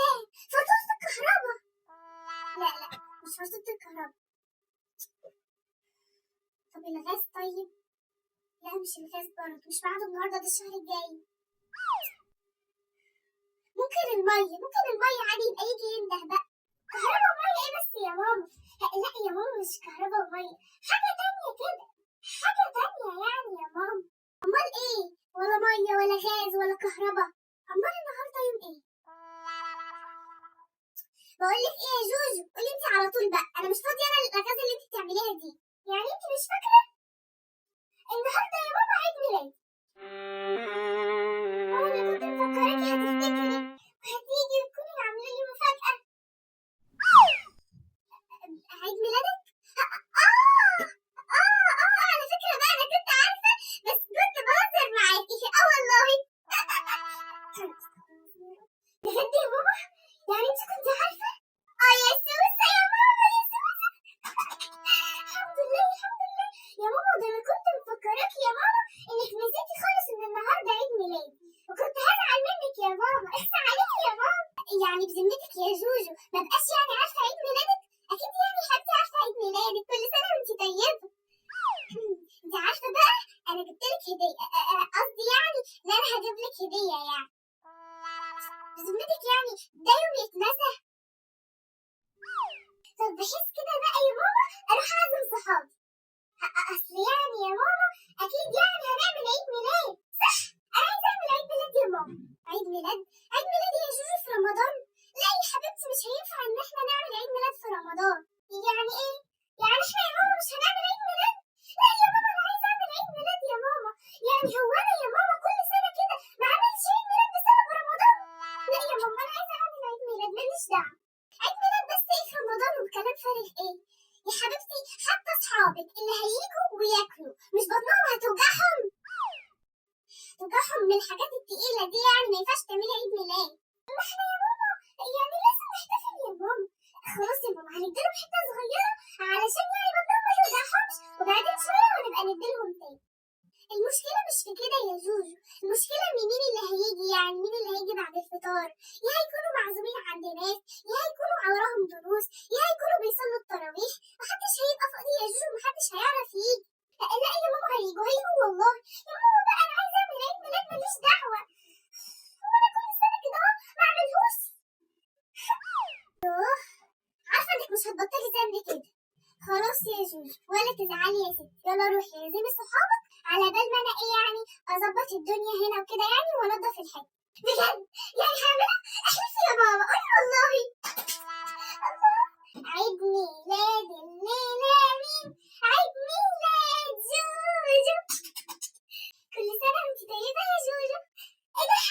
ياه، فاتورة الكهرباء. لا لا، مش فاتورة الكهرباء. طب الغاز؟ طيب لا مش الغاز برضه، مش ميعاده النهارده، ده الشهر الجاي. ممكن المية، ممكن المية عادي، يبقى يجي ينده بقى. كهرباء ومية ايه بس يا ماما؟ لا يا ماما مش كهرباء ومية، حاجة تانية كده، حاجة تانية يعني يا ماما. امال ايه؟ ولا مية ولا غاز ولا كهرباء، امال النهارده يوم ايه؟ بقول لك ايه يا جوجو، قولي انت على طول بقى، انا مش فاضية انا الالغاز اللي انت بتعمليها دي. يعني انت مش فاكره النهارده يا ماما عيد ميلادي؟ وانا اللي كنت مفكراكي هتفتكري وهتيجي وتكوني عامله لي مفاجاة. عيد ميلادك؟ اه اه اه، على فكرة بقى انا كنت عارفه بس كنت بهزر معاكي. اه والله بجد يا ماما، يعني انت كنت عارفه؟ اه يا سوسة يا ماما، يا سوسة الحمد لله الحمد لله يا ماما، ده انا كنت مفكراكي يا ماما انك نسيتي خالص ان النهارده عيد ميلادي، وكنت هزعل منك يا ماما. اخس عليكي يا ماما، يعني بذمتك يا جوجو ما بقاش يعني عارفه عيد ميلادك؟ اكيد يعني حبيبتي عارفه عيد ميلادك، كل سنة وانت طيبة. انت عارفه بقى انا جبت لك هديه، قصدي يعني ان انا هجيب لك هديه يعني. بذمتك يعني ده يوم يتنسى؟ طب بحس كده بقى يا ماما اروح اعزم صحابي، اصل يعني يا ماما اكيد يعني هنعمل عيد ميلاد صح؟ انا عايزه اعمل عيد ميلاد يا ماما. عيد ميلاد؟ عيد ميلاد يا جوجو في رمضان؟ لا يا حبيبتي مش هينفع ان احنا نعمل عيد ميلاد في رمضان. يعني ايه؟ يعني احنا يا ماما مش هنعمل عيد ميلاد؟ لا يا ماما انا عايزه اعمل عيد ميلاد يا ماما. يعني هو انا يا ماما كل سنة كده ما عملش عيد ميلاد بسبب رمضان؟ لا يا ماما انا عايزه اعمل عيد ميلاد، ماليش دعوه عيد ميلاد بس ايه في رمضان وبكلام فارغ ايه؟ يا حبيبتي حتى اصحابك اللي هيجوا وياكلوا مش بطنهم هتوجعهم؟ توجعهم من الحاجات التقيله دي، يعني ما ينفعش تعملي عيد ميلاد. ما احنا يا ماما يعني لازم نحتفل يا ماما. خلاص يا ماما هنديلهم حتة صغيرة علشان يعني بطنهم ما توجعهمش، وبعدين شوية ونبقى نديلهم تاني. المشكلة مش في كده يا جوجو، المشكلة ان مين اللي هيجي، يعني مين اللي هيجي بعد الفطار؟ يا هيكونوا معزومين عند ناس، يا هيكونوا وراهم دروس، يا هيكونوا بيصلوا التراويح، محدش هيبقى فاضي يا جوجو، محدش هيعرف يجي. لا يا ماما هيجوا، هيجوا والله يا ماما بقى انا عايزه اعمل عيد ميلاد ماليش دعوه، هو انا كل سنة كده اهو ما اعملهوش؟ يوه، عارفه انك مش هتبطلي ذنب كده. خلاص يا جوجو ولا تزعلي يا ستي، يلا روحي اعزمي صحابك على بال ما انا ايه يعني اظبط الدنيا هنا وكده يعني وانضف الحتة. بجد يعني هعملها؟ احلفي يا ماما، قولي والله. الله، عيد ميلاد الليلة مين؟ عيد ميلاد جوجو. كل سنة وانت طيبة يا جوجو. ايه ده؟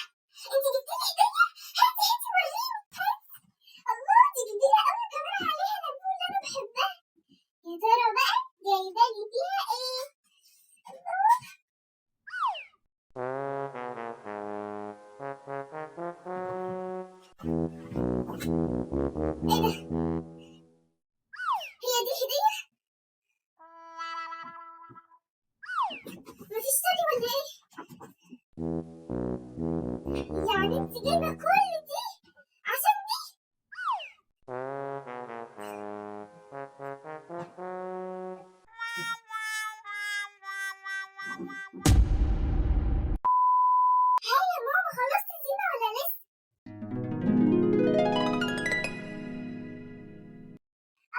انت جبتي لي هديه؟ هاتي هاتي وريني، هاتي. الله دي كبيرة قوي وكمان عليها لبون اللي انا بحبها. يا ترى بقى جايبه لي فيها ايه؟ الله. ايه ده؟ هي دي هدية؟ مفيش تاني ولا ايه؟ يعني انت جايبة كل دي عشان دي؟ هاي يا ماما خلصتي زينة ولا لسه؟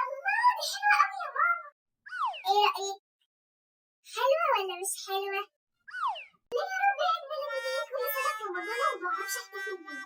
الله دي حلوة أوي يا ماما. ايه رأيك؟ حلوة ولا مش حلوة؟ ليه يا رب عيد ميلادي جاي كل سنة في رمضان وما بعرفش احتفل بيه؟